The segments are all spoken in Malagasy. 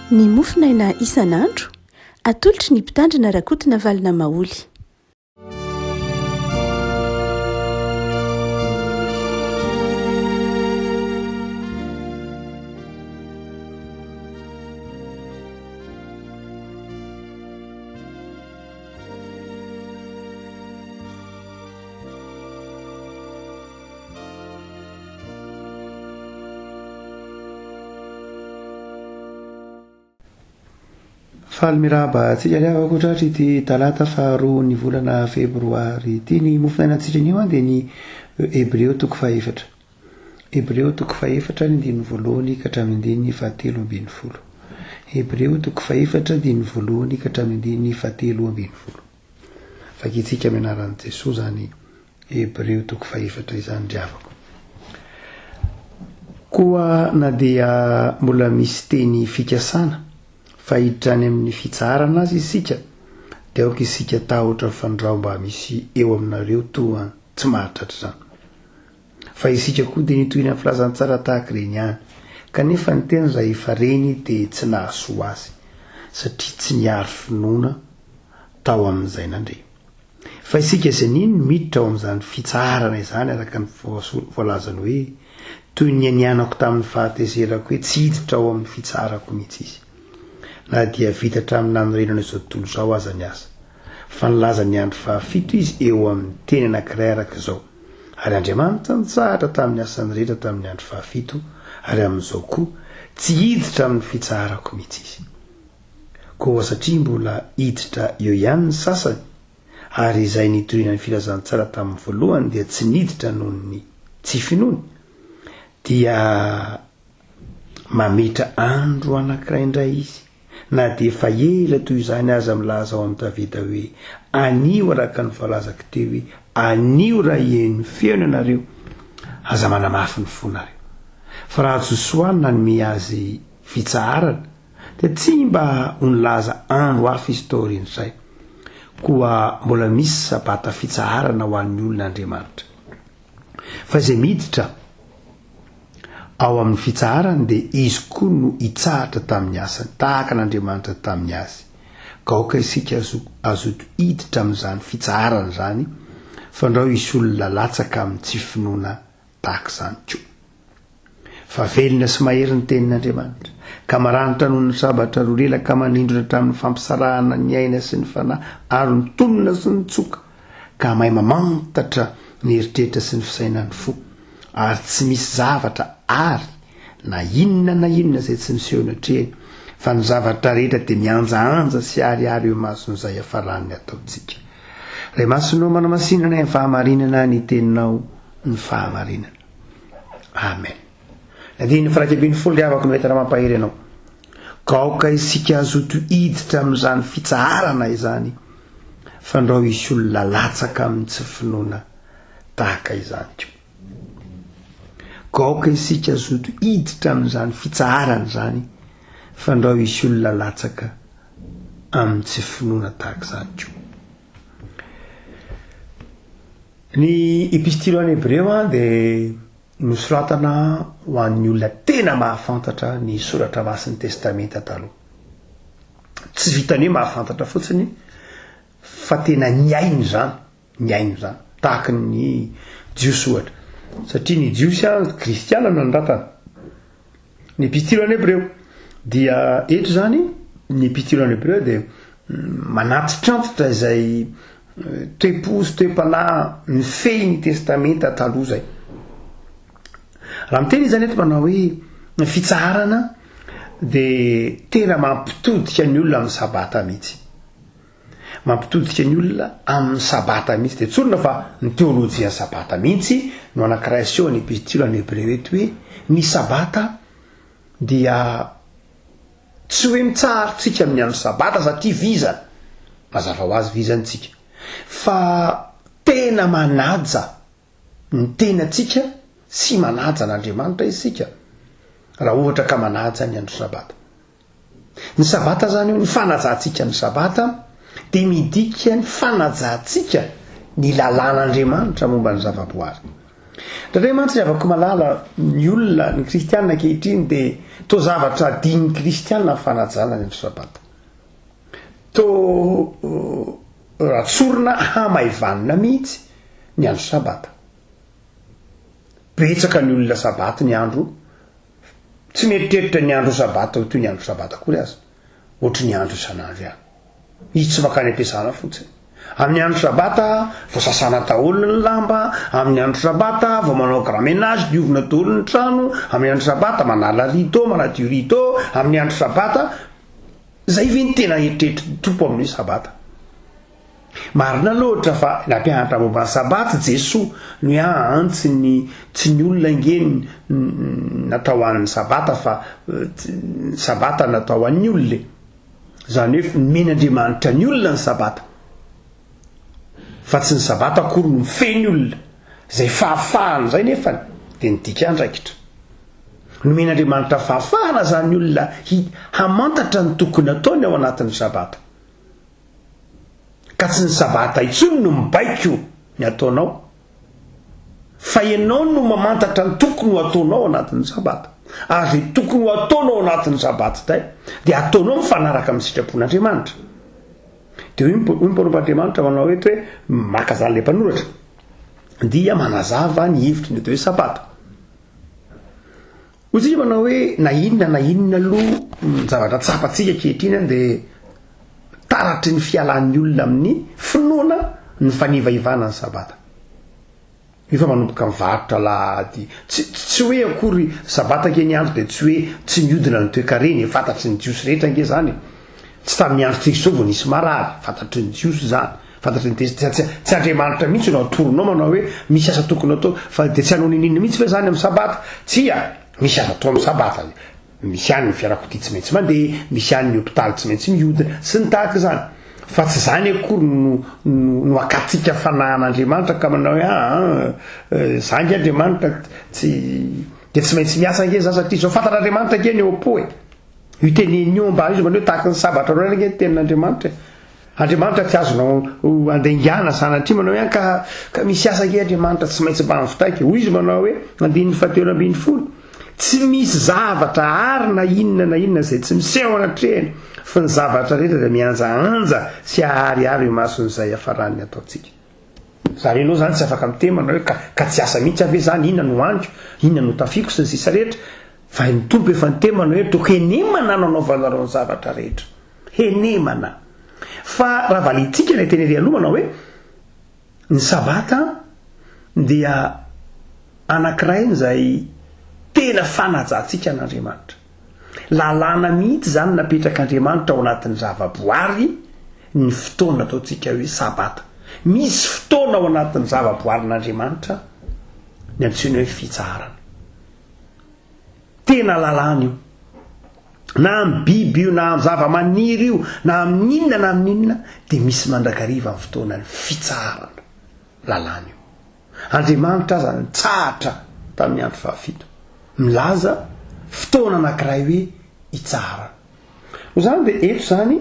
Ny mofonaina isan'andro, atolotry ny Mpitandrina Rakotonavalona Maholy. Faly mirahaba antsika ry havako tratry ity talata faharoa ny volana febroary ity. Ny mofonainantsika anio dia ny Hebreo toko fahefatra. Hebreo toko fahefatra ny andininy voalohany ka hatramin'ny andininy fahatelo ambin'ny folo. Hebreo toko fahefatra andininy voalohany ka hatramin'ny andininy fahatelo ambin'ny folo. Vakintsika amin'ny anaran'i Jesoa izany Hebreo toko fahefatra izany ry havako. Koa na dia mbola misy teny fikasana fa hiditra any amin'ny fitsaharana aza isika, dia aoka isika tahotra fandrao mba misy eo aminareo toa tsy mahatratra izany. Fa isika koa dia nitohina ny filazantsara tahaka ireny ihany, kanefa ny teny izay efa reny dia tsy nahasoa azy, satria tsy nihary finoana tao amin'izay nandre. Fa isika izay nino no miditra ao amin'izany fitsaharana izany araka ny voalazany hoe, Toy ny nianianako tamin'ny fahatezerako hoe tsy hiditra ao amin'ny fitsaharako mihitsy izy. Na dia vita hatramin'ny nanorenana izao tontolo izao aza ny asa. Fa nilaza ny andro fahafito izy eo amin'ny teny anankiray araka izao, Ary Andriamanitra nitsahatra tamin'ny asany rehetra tamin'ny andro fahafito, ary amin'izao koa, tsy hiditra amin'ny fitsaharako mihitsy izy. Koa satria mbola hiditra eo ihany ny sasany, ary izay nitoriana ny filazantsara tamin'ny voalohany dia tsy niditra noho ny tsy finoany, dia mametra andro anankiray indray izy, na dia efa ela toy izany aza milaza ao amin'i Davida hoe, Anio araka ny voalazako teo hoe, Anio raha hihaino ny feony ianareo, aza manamafy ny fonareo. Fa raha Josoa no nanome azy fitsaharana, dia tsy mba ho nilaza andro hafa izy taorian'izay. Koa mbola misy Sabata fitsaharana ho an'ny olona Andriamanitra. Fa izay miditra ao amin'ny fitsaharany dia izy koa no hitsahatra tamin'ny asany, tahaka an'Andriamanitra tamin'ny azy. Ka aoka isika hazoto hiditra amin'izany fitsaharana izany, fandrao hisy olona latsaka amin'ny tsy finoana tahaka izany koa. Fa velona sy mahery ny tenin'Andriamanitra, ka maranitra noho ny sabatra roa lela ka manindrona hatramin'ny fampisarahana ny aina sy ny fanahy ary ny tonona sy ny tsoka, ka mahay mamantatra ny eritreritra sy ny fisainan'ny fo, ary tsy misy zavatra àry na inona na inona izay tsy miseho eo anatrehany, fa ny zavatra rehetra dia mihanjahanja sy aharihary eo imason'izay hiafaran'ny ataontsika. Ray Masina ô, manamasina anay amin'ny fahamarinana ny teninao ny fahamarinana. Amen. Ny andininy faha 11 ry havako no entina mampahery anao. Ka aoka isika hazoto hiditra amin'izany fitsaharana izany, fandrao hisy olona latsaka amin'ny tsy finoana tahaka izany koa. Ka aoka isika hazoto hiditra amin'izany fitsaharana izany, fandrao hisy olona latsaka amin'ny tsy finoana tahaka izany koa. Ny Epistily ho an'ny Hebreo dia nosoratana ho an'ny olona tena mahafantatra ny soratra masin'ny Testamenta Taloha. Tsy vitan'ny hoe mahafantatra fotsiny fa tena niaina izany, niaina izany, tahaka ny Jiosy ohatra. Satria ny Jiosy kristiana no nanoratana. Ny Epistily ho an'ny Hebreo dia eto izany, ny Epistily ho an'ny Hebreo dia manatitrantitra izay toe-po sy toe-panahy mifehy ny Testamenta Taloha izay. Raha miteny izy izany eto manao hoe ny fitsaharana dia tena mampitodika ny olona amin'ny Sabata mihitsy. Mampitodika ny olona amin'ny Sabata mihitsy. Dia tsorina fa ny teolojian'ny Sabata mihitsy no anankiray asehon'ny Epistily an'ny Hebreo eto hoe ny Sabata dia tsy hoe mitsahatra tsika amin'ny andro Sabata satria vizana, mazava ho azy vizana tsika, fa tena manaja ny tenantsika sy manaja an'Andriamanitra isika raha ohatra ka manaja ny andro Sabata. Ny Sabata izany eo, ny fanajantsika ny Sabata dia midika ny fanajantsika ny lalàn'Andriamanitra momba ny zavaboary. Indraindray mantsy ry havako malala, ny olona, ny kristiana ankehitriny dia toa zavatra adin'ny kristiana ny fanajana ny andro sabata. Toa raha tsorina hamaivanina mihitsy ny andro sabata. Betsaka ny olona sabata ny andro, tsy mieritreritra ny andro sabata ho toy ny andro sabata akory aza, ohatry ny andro isan'andro ihany. Izy tsy mankany am-piasana fotsiny. Amin'ny andro sabata vao sasana daholo ny lamba, amin'ny andro sabata vao manao grand ménage, diovina daholo ny trano, amin'ny andro sabata manala rideau, manadio rideau, amin'ny andro sabata. Zay ve ny tena eritreritry ny Tompo amin'ny hoe sabata? Marina loatra fa nampianatra momba ny sabata Jesoa, ny hoe aa tsy ny tsy ny olona ange natao ho an'ny sabata fa ny sabata natao ho an'ny olona e. Izany hoe nomen'Andriamanitra ny olona ny Sabata, fa tsy ny Sabata akory no mifehy ny olona. Izay fahafahana izay nefany dia nidika andraikitra. Nomen'Andriamanitra fahafahana izany olona hamantatra ny tokony hataony ao anatin'ny Sabata. Ka tsy ny Sabata intsony no mibaiko ny ataonao, Fa ianao no mamantatra ny tokony ho ataonao anatin'ny Sabata. Ary izay tokony ho ataonao anatin'ny Sabata izay, dia ataonao mifanaraka amin'ny sitrapon'Andriamanitra. Dia hoy ny mpanompon'Andriamanitra manao eto hoe, maka izany ilay mpanoratra, dia manazava ny hevitry ny atao hoe Sabata. Hoy isika manao hoe, na inona na inona aloha ny zavatra tsapantsika ankehitriny dia taratry ny fialan'ny olona amin'ny finoana ny fanivahivana ny Sabata. Io fa manomboka mivarotra alahady, tsy tsy hoe akory Sabata ange ny andro dia tsy hoe tsy mihodina ny toekarena e, fantatry ny Jiosy rehetra ange izany e. Tsy tamin'ny androntsika izao vao nisy marary, fantatry ny Jiosy izany. Fantatry ny test, tsy tsy Andriamanitra mihitsy no atoronao manao hoe misy asa tokony atao fa dia tsy hanao niniana mihitsy ve zany amin'ny sabata? Tsia, misy asa atao amin'ny sabata, misy ihany ny fiarakodia tsy maintsy mandeha, misy ihany ny hopitaly tsy maintsy mihodina, sy ny tahaka izany. Fa tsy izany akory no no no akatsika fanahin'Andriamanitra ka manao hoe aa za ange Andriamanitra tsy dia tsy maintsy miasa ange za satria izao fantatr'Andriamanitra ange ny ao am-po e. Io teneniny io ambany io manao hoe tahaka ny sabatra roa ange ny tenin'Andriamanitra e. Andriamanitra tsy azonao andaingana sanatria manao hoe ka ka misy asa ange Andriamanitra tsy maintsy mba mivitaika. Hoy izy manao hoe andininy fahatelo 13, tsy misy zavatra ary na inona na inona izay tsy miseho anatrehany fa ny zavatra rehetra dia mihanjahanja sy aharihary eo imason'izay hiafaran'ny ataontsika. Zany enao zany tsy afaka miteny manao hoe ka ka tsy asa mihitsy aho ve zany, inona no hohaniko, inona no tafiako sy ny sisa rehetra. Fa ny Tompo efa niteny manao hoe toko henemana no anaovanareo ny zavatra rehetra. Henemana. Fa raha valiantsika ilay teny ery aloha manao hoe ny sabata dia anankiray izay tena fanajantsika an'Andriamanitra. Lalàna mihitsy izany napetrak'Andriamanitra ao anatin'ny zavaboary ny fotoana ataontsika hoe sabata. Misy fotoana ao anatin'ny zavaboarin'Andriamanitra ny antsoina hoe fitsaharana. Tena lalàna io. Na amin'ny biby io, na amin'ny zava-maniry io, na amin'ny inona na amin'ny inona, dia misy mandrakariva ny fotoanan'ny fitsaharana. Lalàna io. Andriamanitra aza nitsahatra tamin'ny andro fahafito. Milaza fotoana anankiray hoe hitsaharana. Noho izany dia eto izany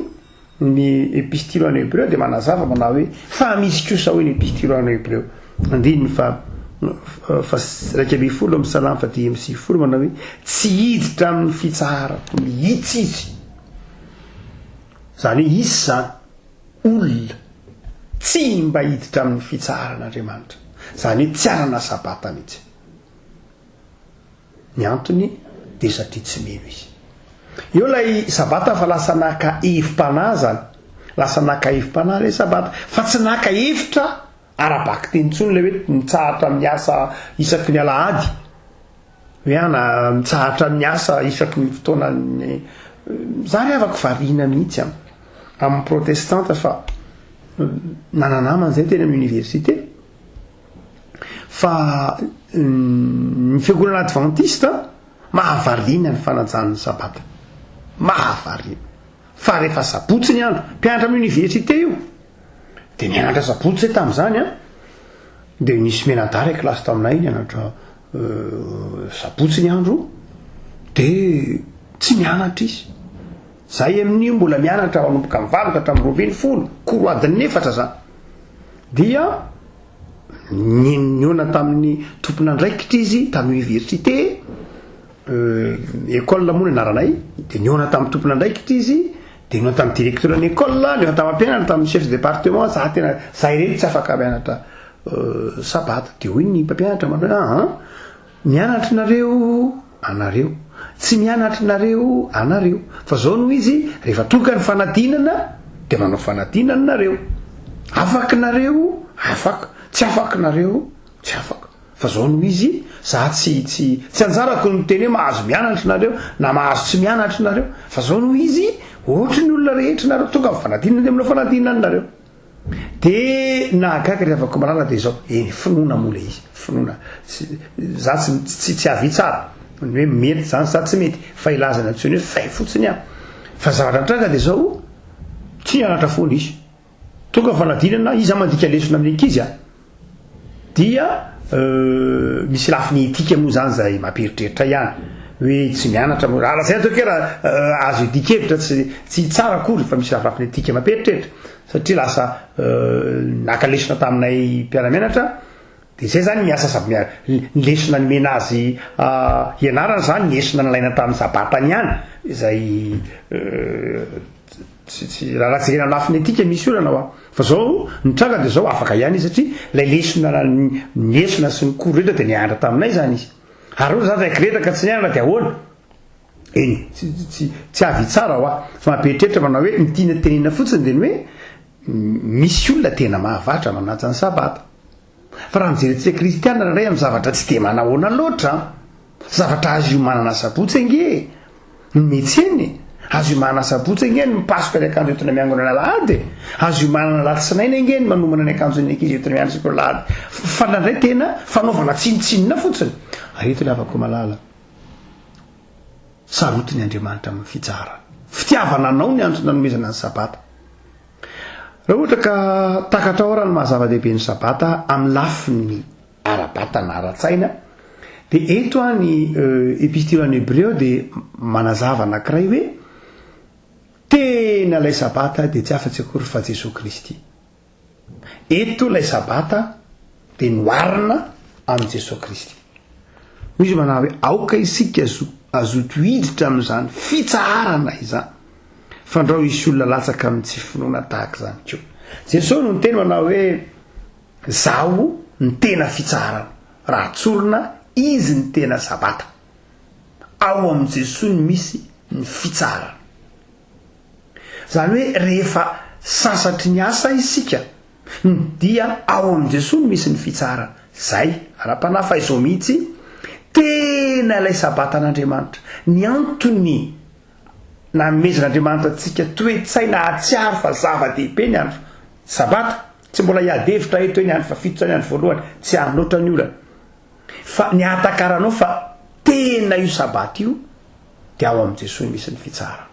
ny Epistily ho an'ny Hebreo dia manazava manao hoe fa misy kosa hoy ny Epistily ho an'ny Hebreo andininy fa fa 11 amin'ny Salamo fa 95 manao hoe tsy hiditra amin'ny fitsaharako mihitsy izy. Izany hoe hisy izany olona tsy mba hiditra amin'ny fitsaharan'Andriamanitra. Izany hoe tsy hanana sabata mihitsy. Ny antony dia satria tsy mino izy. Eo ilay sabata fa lasa naka hevi-panahy zany. Lasa naka hevi-panahy ilay sabata. Fa tsy naka hevitra ara-bakiteny intsony ilay hoe mitsahatra miasa isaky ny alahady. Hoe ana mitsahatra miasa isaky ny fotoanan'ny za ry havako variana mihitsy an. Amin'ny protestanta fa nananamana zay teny amin'ny université. Fa ny fiangonana advantista mahavariana ny fanajana ny sabata. Mahavariana. Fa rehefa sabotsy ny andro, mpianatra amin'ny université io, dia nianatra sabotsy zay tamin'izany an, dia nisy mianadahy iray kilasy taminay nianatra sabotsy ny andro, dia tsy nianatra izy. Zay amin'io mbola mianatra manomboka amin'ny 8 ka hatramin'ny 12, cours adiny efatra zany. Dia. Nihaona tamin'ny tompon'andraikitra izy tamin'ny université, école moa ny anaranay, dia nihaona tamin'ny tompon'andraikitra izy, dia nihaona tamin'ny directeur ny école, nihaona tamin'ny mpampianatra, tamin'ny chef de département, za tena, za irery tsy afaka mianatra sabata. Dia hoy ny mpampianatra manao hoe aa, mianatra nareo anareo, tsy mianatra nareo anareo, fa zao no izy, rehefa tonga ny fanadinana dia manao fanadinana nareo, afaka nareo afaka, tsy afaka nareo tsy afaka, fa zao no izy, za tsy tsy tsy anjarako ny miteny hoe mahazo mianatra nareo na mahazo tsy mianatra nareo, fa zao no izy, ohatry ny olona rehetra nareo, tonga ny fanadinana dia manao fanadinana nareo. De nahagaga ry havako malala de izao, eny finoana moa le izy, finoana, tsy, za tsy tsy tsy avis tsara ny hoe mety zany sa tsy mety, fa hilaza ny antsoiny hoe fait fotsiny aho, fa zavatra nitranga de zao, tsy nianatra foana izy, tonga ny fanadinana, izy zany mandika lesona amin'ny ankizy a, Dia misy lafiny etika moa izany izay mampieritreritra ihany hoe tsy mianatra moa, raha lazaina toa raha azo idian-kevitra tsy tsy tsara akory fa misy lafilafiny etika mampieritreritra satria lasa naka lesona taminay mpiara-mianatra dia izay izany miasa sady mia- ny lesona nomena azy hianarana izany ny lesona nalaina tamin'ny sabatany ihany izay Tsy, tsy, raha jerena amin'ny lafiny etika misy olana hoa. Fa zao, ny tranga dia zao, afaka ihany izy satria ilay lesona, ny lesona sy ny cours rehetra dia nianatra taminay izany izy. Ary ohatra zany raha kireta ka tsy nianatra dia ahoana? Eny, tsy, tsy, tsy avy hitsara hoa. Fa mampieritreritra manao hoe, ny tiana tenenina fotsiny dia ny hoe, misy olona tena mahavatra manaja ny sabata. Fa raha mijery antsika kristiana indraindray amin'ny zavatra tsy dia manahoana loatra an! Zavatra azo iomanana asabotsy ange e! Ny metsena e! Azo iomanana asabotsy ange ny mipasoka ny akanjo entina miangona ny alahady e! Azo iomanana alatsinainy ange ny manomana ny akanjon'ny ankizy entina mianatra sekoly alahady. Fa indraindray tena fanaovana tsinontsinona fotsiny. Ary eto ry havako malala, sarotiny Andriamanitra amin'ny fitsaharana. Fitiavana anao ny antony nanomezana ny sabata. Raha ohatra ka takatrao ara ny maha zava-dehibe ny Sabata amin'ny lafiny ara-batana, ara-tsaina, dia eto ny Epistily ho an'ny Hebreo dia manazava anankiray hoe tena ilay Sabata dia tsy afa-tsy akory fa Jesoa Kristy. Eto ilay Sabata dia noharina amin'i Jesoa Kristy. Hoy izy manao hoe, Aoka isika hazoto hiditra amin'izany fitsaharana izany, fandrao hisy olona latsaka amin'ny tsy finoana tahaka izany koa. Jesoa no niteny manao hoe, Izaho no tena fitsaharana. Raha tsorina, Izy no tena Sabata. Ao amin'i Jesoa no misy ny fitsaharana. Izany hoe rehefa sasatry ny asa isika dia ao amin'i Jesoa no misy ny fitsaharana. Izay, ara-panahy fa izao mihitsy, tena ilay Sabatan'Andriamanitra. Ny antony nanomezan'Andriamanitra antsika toe-tsaina hahatsiaro fa zava-dehibe ny andro Sabata, tsy mbola hiady hevitra eto hoe ny andro fahafito sa ny andro voalohany, tsy any loatra ny olana. Fa ny ahatakaranao fa tena io Sabata io dia ao amin'i Jesoa no misy ny fitsaharana.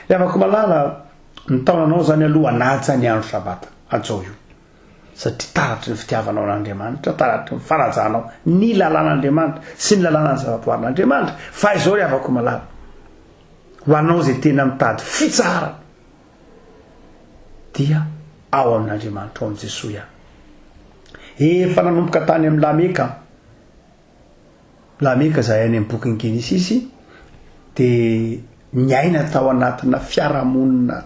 Ry havako malala, ny taonanao izany aloha hanaja ny andro Sabata, hajao io. Satria taratry ny fitiavanao an'Andriamanitra, taratry ny fanajanao ny lalàn'Andriamanitra sy ny lalànan'ny zavaboarin'Andriamanitra. Fa izao ry havako malala, ho anao izay tena mitady fitsaharana, dia ao amin'Andriamanitra, ao amin'i Jesoa ihany. Efa nanomboka tany amin'ny Lameka, Lameka izay any amin'ny bokin'ny Genesisy dia niaina tao anatina fiarahamonina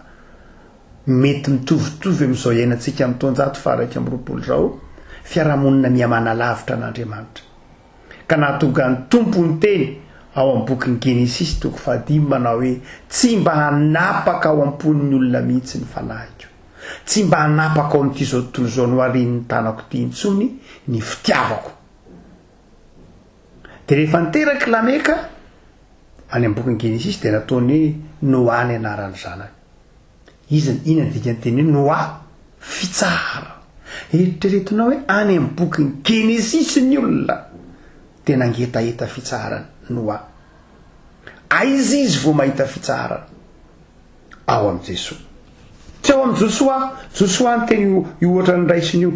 mety mitovitovy amin'izao iainantsika amin'ny taonjato faha-21 izao, fiarahamonina miha-manalavitra an'Andriamanitra. Ka nahatonga ny Tompo niteny ao amin'ny bokin'ny Genesisy toko fahadimy manao hoe, Tsy mba hanapaka ao am-pon'ny olona mihitsy ny fanahiko. Tsy mba hanapaka ao amin'ity izao tontolo izao noharian'ny tanako ity intsony ny fitiavako. Dia rehefa niterak' i Lameka, any amin'ny bokin'ny Genesisy, dia nataony hoe Noa ny anaran'ny zanany. Iza, inona ny dikan'ny teny hoe Noa? Fitsaharana. Eritreretinao hoe any amin'ny bokin'ny Genesisy ny olona dia nangetaheta fitsaharana. Noa. Aiza izy vao mahita fitsaharana? Ao amin'i Jesoa. Tsy ao amin'i Josoa. Josoa ny teny io, io ohatra noraisiny io.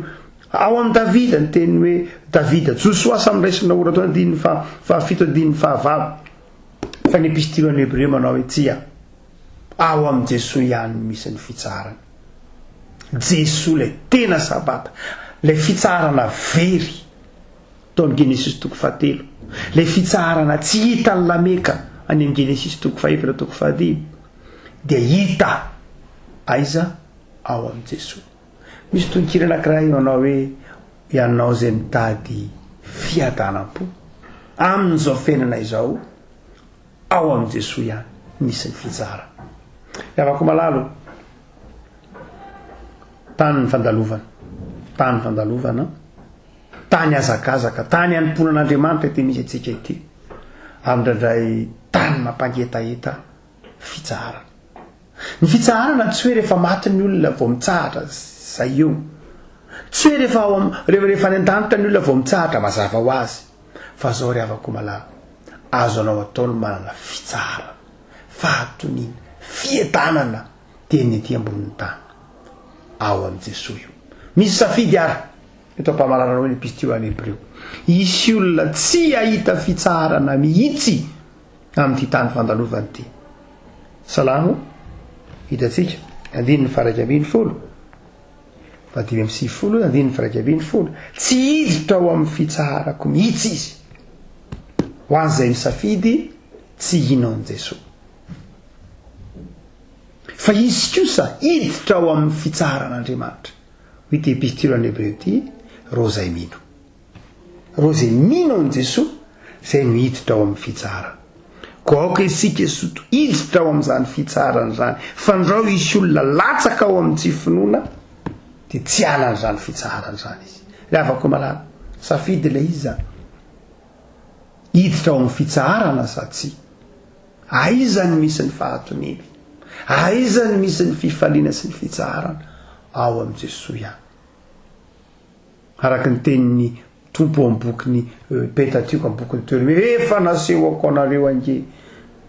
Ao amin'i Davida ny teny hoe Davida. Josoa samy raisina ohatra tao andininy faha, fahafito andininy fahavalo. Fa ny epistily ho an'ny Hebreo manao hoe tsia. Ao amin'i Jesoa ihany no misy ny fitsaharana. Jesoa ilay tena Sabata. Ilay fitsaharana very tao amin'ny Genesisy toko fahatelo, ilay fitsaharana tsy hitan'i Lameka any amin'ny Genesisy toko fahefatra toko fahadimy, dia hita aiza? Ao amin'i Jesoa. Misy tononkira anankiray manao hoe Ianao izay mitady fiadanam-po amin'izao fiainana izao, ao amin'i Jesoa ihany misy ny fitsaharana. Ry havako malala ô, tany ny fandalovana, tany fandalovana, tany hazakazaka, tany hanompoana an'Andriamanitra ity misy antsika ity, ary indraindray tany mampangetaheta fitsaharana. Ny fitsaharana tsy hoe rehefa maty ny olona vao mitsahatra, zay eo. Tsy hoe rehefa ao am, rehefa any an-danitra ny olona vao mitsahatra, mazava ho azy. Fa zao ry havako malala, azonao atao ny manana fitsaharana, fahatoniana, fiadanana teny ety ambonin'ny tany. Ao amin'i Jesoa io. Misy safidy ary, eto am-pamaranana hoe ny epistily ho an'ny Hebreo. Hisy olona tsy hahita fitsaharana mihitsy amin'ity tany fandalovana ity. Salamo, hitantsika, andininy faha-11. Faha-95 andininy faha-11, Tsy hiditra ao amin'ny fitsaharako mihitsy izy, ho an'izay misafidy tsy hino an'i Jesoa. Fa izy kosa hiditra ao amin'ny fitsaharan'Andriamanitra. Hoy ity epistily ho an'ny Hebreo ity, Ireo izay mino. Ireo izay mino an'i Jesoa, izay no hiditra ao amin'ny fitsaharana. Koa aoka isika soto hiditra ao amin'izany fitsaharana izany, fandrao hisy olona latsaka ao amin'ny tsy finoana, dia tsy hanana izany fitsaharana izany izy. Ry havako malala, safidy ilay izy izany. Hiditra ao amin'ny fitsaharana sa tsia? Aiza no misy ny fahatoniana? Aiza no misy ny fifaliana sy ny fitsaharana? Ao amin'i Jesoa ihany. Araka ny tenin'ny Tompo ao amin'ny bokin'ny Pentatioka, amin'ny bokin'ny Deutéronome, efa nasehoko anareo ange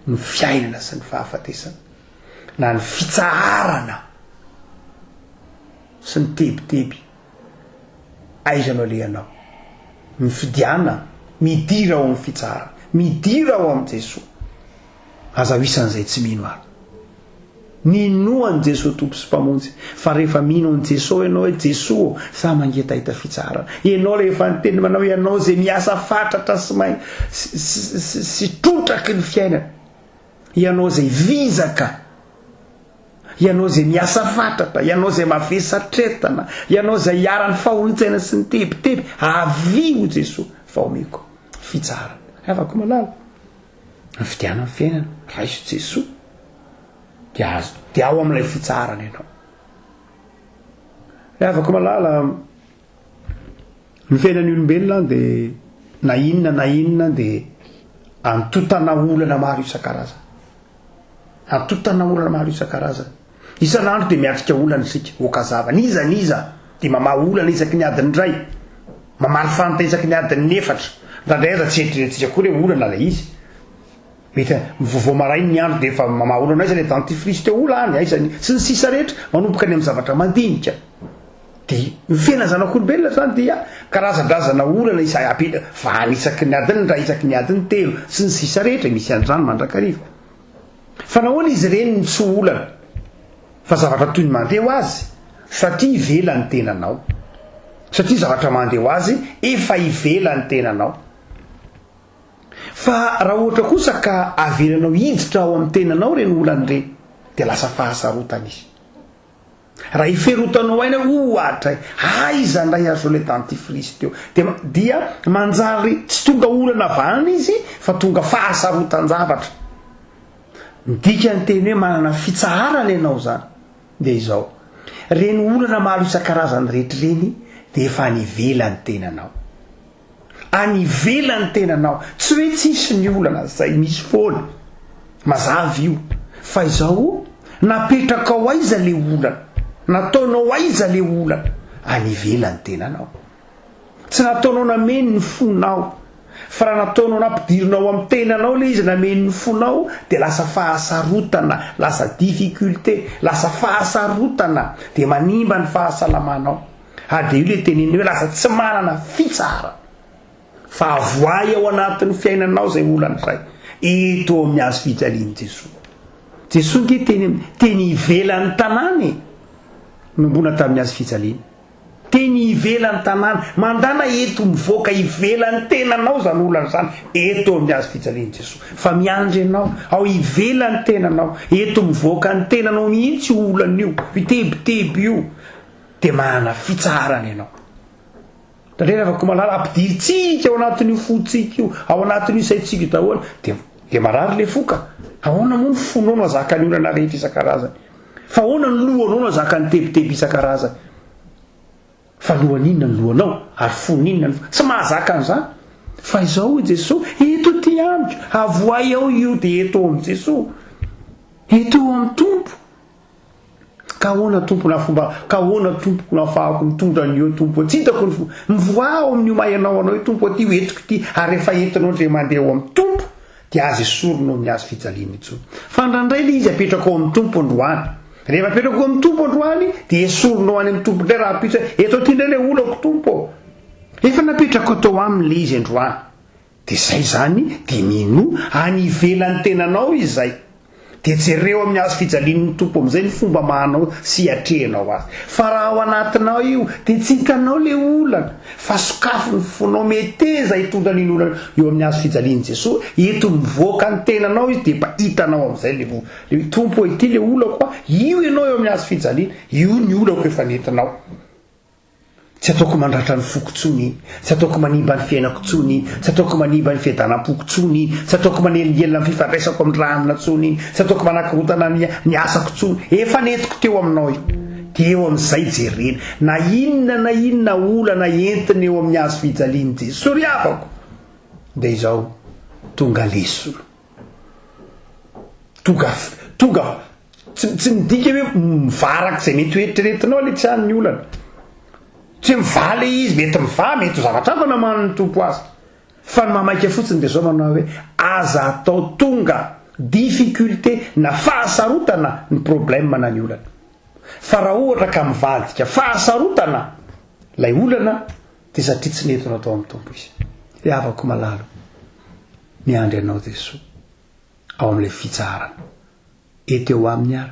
ny fiainana sy ny fahafatesana, na ny fitsaharana sy ny tebiteby. Aiza no alehanao? Mifidiana, midira ao amin'ny fitsaharana, midira ao amin'i Jesoa. Aza ho isan'izay tsy mino ary. Minoa an'i Jesoa Tompo sy Mpamonjy, fa rehefa mino an'i Jesoa ianao hoe Jesoa ô, za mangetaheta fitsaharana. Ianao ilay efa niteny manao ianao izay miasa fatratra sy may sy sy trotraky ny fiainana. Ianao izay vizaka. Ianao izay miasa fatratra, ianao izay mavesatretana, ianao izay iharan'ny fahorintsaina sy ny tebiteby, avia ho Jesoa fa omeko fitsaharana. Havako malala. Mifidiana ny fiainana, raiso Jesoa dia azo dia ao amin'ilay fitsaharana ianao. Ry havako malala, ny fiainan'ny olombelona dia na inona na inona dia antotana olana maro isan-karazany. Antotana olana maro isan-karazany. Isan'andro dia miatrika olana isika, okazava. N'iza n'iza dia mamaha olana isaky ny adiny iray, mamaly fanta isaky ny adiny efatra. Indraindray aza tsy eritreretintsika akory hoe olana ilay izy. Mety vao maraina ny andro dia efa mamaha olana, aiza ilay dentifrice teo olana any, aiza ny, sy ny sisa rehetra, manomboka any amin'ny zavatra madinika. Dia ny fiainana zanak'olombelona izany dia karazandrazana olana isa, vahana isaky ny adiny iray, isaky ny adiny telo, sy ny sisa rehetra, misy an'izany mandrakariva. Fa nahoana izy ireny no tsy ho olana fa zavatra toy ny mandeha ho azy? Satria ivelan'ny tenanao. Satria zavatra mandeha ho azy efa ivelan'ny tenanao. Fa raha ohatra kosa ka avelanao hiditra ao amin'ny tenanao ireny olana ireny dia lasa fahasarotana izy. Raha iferotanao aina hoe ohatra e, aiza ndray ary zao le dentifrice teo? Dia dia manjary tsy tonga olana vahana izy fa tonga fahasarotan-javatra. Ny dikan'ny teny hoe manana fitsaharana ianao zany dia izao, ireny olana maro isan-karazany rehetra ireny dia efa any ivelan'ny tenanao. Any ivelan'ny tenanao. Tsy hoe tsisy ny olana, zay misy foana. Mazava io. Fa izao, napetrakao aiza le olana? Nataonao aiza le olana? Any ivelan'ny tenanao. Tsy nataonao nameno ny fonao. Fa raha nataonao nampidirinao amin'ny tenanao le izy nameno ny fonao dia lasa fahasarotana, lasa difficulté, lasa fahasarotana, dia manimba ny fahasalamanao. Ary dia io ilay teneniny hoe lasa tsy manana fitsaharana. Fa avoahy ao anatin'ny fiainanao izay olana izay. Eto amin'ny hazo fijalian'i Jesoa. Jesoa ange teny teny ivelan'ny tanàna e. Nombona tamin'ny hazo fijaliana. Teny ivelan'ny tanàna. Mandàna eto mivoaka ivelan'ny tenanao izany olana izany, eto amin'ny hazo fijalian'i Jesoa. Fa miandry anao, ao ivelan'ny tenanao, eto mivoaka ny tenanao mihitsy io olana io, io tebiteby io, dia manana fitsaharana ianao. Tandrena fa koa malala, ampidirintsika ao anatin'io fontsika io, ao anatin'io saintsika io daholo, dia dia marary le fo ka. Ahoana moa ny fonao no azaka ny olana rehetra isan-karazany? Fa ahoana ny lohanao no azaka ny tebiteby isan-karazany? Fa lohan'inona ny lohanao? Ary fon'inona ny fo? Tsy mahazaka an'izany. Fa izao hoy Jesoa, eto aty amiko, avohay ao io dia eto ao amin'i Jesoa. Eto eo amin'ny Tompo. Ka ahoana Tompo na fomba, ka ahoana Tompoko no afahako mitondra an'io Tompo tsy hitako ny fomba. Mivoaha ao amin'io maha ianao anao io Tompo aty ho entiko ity ary rehefa entinao indray mandeha ao amin'ny Tompo dia aza esorina ao amin'ny hazo fijaliana intsony. Fa indraindray ilay izy apetrako ao amin'ny Tompo androany. Rehefa apetrako ao amin'ny Tompo androany dia esorinao any amin'ny Tompo indray rahampitso hoe eto aty indray ilay olako Tompo ô. Efa napetrako tao aminy ilay izy androany. Dia izay izany dia minoa any ivelan'ny tenanao izy izay. Dia jereo amin'ny hazo fijalian'ny Tompo amin'izay ny fomba amahanao sy iatrehanao azy. Fa raha ao anatinao io dia tsy hitanao ilay olana fa sokafy ny fonao meteza hitondra an'iny olana eo amin'ny hazo fijalian'i Jesoa, eto mivoaka ny tenanao izy dia mba hitanao amin'izay ilay voa. Ilay Tompo ô ity ilay olako a, io ianao eo amin'ny hazo fijaliana, io ny olako efa nentinao. Tsy ataoko mandratra ny foko intsony iny, tsy ataoko manimba ny fiainako intsony iny, tsy ataoko manimba ny fiadanam-poko intsony iny, tsy ataoko manelingelina ny fifandraisako amin'ny ranona intsony iny, tsy ataoko manakorontana ny ny asako intsony. Efa nentiko teo aminao io. Dia eo amin'izay jerena. Na inona na inona olana entina eo amin'ny hazo fijalian'i Jesoa ry havako, dia izao, tonga lesona. Tonga, tonga, tsy, tsy midika hoe mivaha araka izay mety ho eritreretinao ilay tsy any ny olana. Tsy hoe mivaha ilay izy, mety mivaha, mety ho zavatra hafa namahan'ny Tompo azy. Fa ny mamaika fotsiny dia izao manao hoe aza atao tonga difficulté na fahasarotana ny problème na ny olana. Fa raha ohatra ka mivadika fahasarotana ilay olana dia satria tsy nety natao amin'ny Tompo izy. Ry havako malala, miandry anao Jesoa ao amin'ilay fitsaharana. Eto eo aminy ary.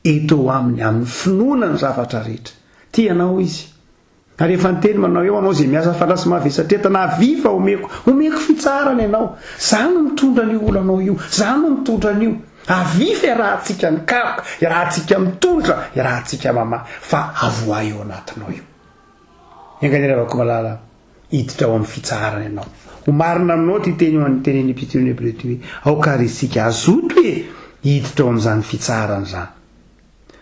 Eto eo aminy, amin'ny finoana ny zavatra rehetra. Tia anao Izy. Ary efa niteny manao eo anao izay miasa fanahy sy mavesatretana, avia fa omeko, omeko fitsaharana ianao. Za no mitondra an'io olanao io, za no mitondra an'io. Avia fa iarahantsika mikaroka, iarahantsika mitondra, iarahantsika mamaha, fa avoahy eo anatinao io. Enga anie Ravakomalala hiditra ao amin'ny fitsaharana ianao. Ho marina aminao ity teny io an'ny tenin'ny Epistolin' Hebreo ity hoe, Aoka àry isika hazoto e hiditra ao amin'izany fitsaharana izany,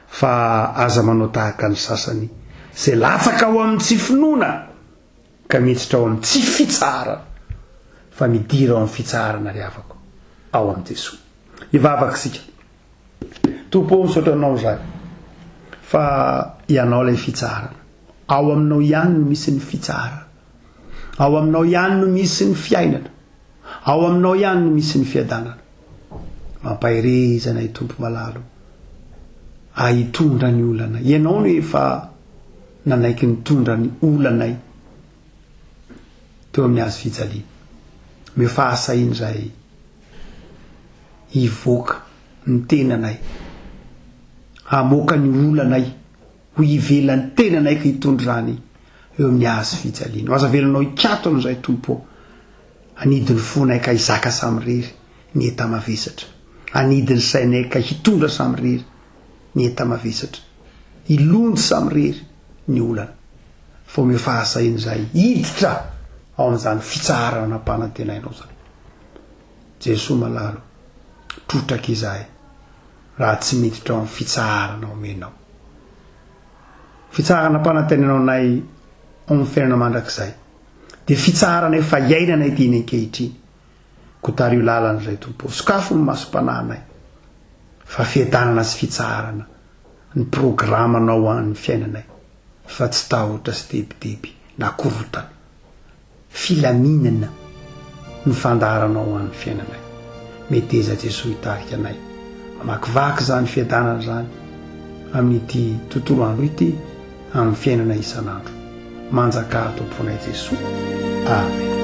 fa aza manao tahaka ny sasany izay latsaka ao amin'ny tsy finoana ka miditra ao amin'ny tsy fitsaharana, fa midira ao amin'ny fitsaharana ry havako, ao amin'i Jesoa. Hivavaka isika. Tompo ô, misaotra Anao izahay fa Ianao ilay fitsaharana. Ao Aminao ihany no misy ny fitsaharana. Ao Aminao ihany no misy ny fiainana. Ao Aminao ihany no misy ny fiadanana. Mampahereza anay Tompo malala o, ahitondra ny olana. Ianao no efa nanaiky nitondra ny olanay teo amin'ny hazo fijaliana. Omeo fahasahiana izahay hivoaka ny tenanay, hamoaka ny olanay ho ivelan'ny tenanay ka hitondra izany eo amin'ny hazo fijaliana. Aza avelanao hikatona izahay Tompo ô, hanidy ny fonay ka hizaka samirery ny enta-mavesatra, hanidy ny sainay ka hitondra samirery ny enta-mavesatra, hilonjy samirery ny olana, fa omeo fahasahiana izahay hiditra ao amin'izany fitsaharana nampanantenainao izany. Jesoa malala o, trotraka izahay raha tsy miditra ao amin'ny fitsaharana omenao. Fitsaharana ampanantenainao anay ao amin'ny fiainana mandrakizay, dia fitsaharana efa iainanay dieny ankehitriny. Koa tariho lalana izay Tompo o, sokafy ny masom-panahinay fa fiadanana sy fitsaharana ny programanao ho an'ny fiainanay fa tsy tahotra sy tebiteby na korontana. Filaminana ny fandaharanao ho an'ny fiainanay. Meteza Jesoa hitarika anay mamakivaky izany fiadanana izany amin'ity tontolo andro ity amin'ny fiainana isan'andro. Manjakà ato am-ponay Jesoa. Amen.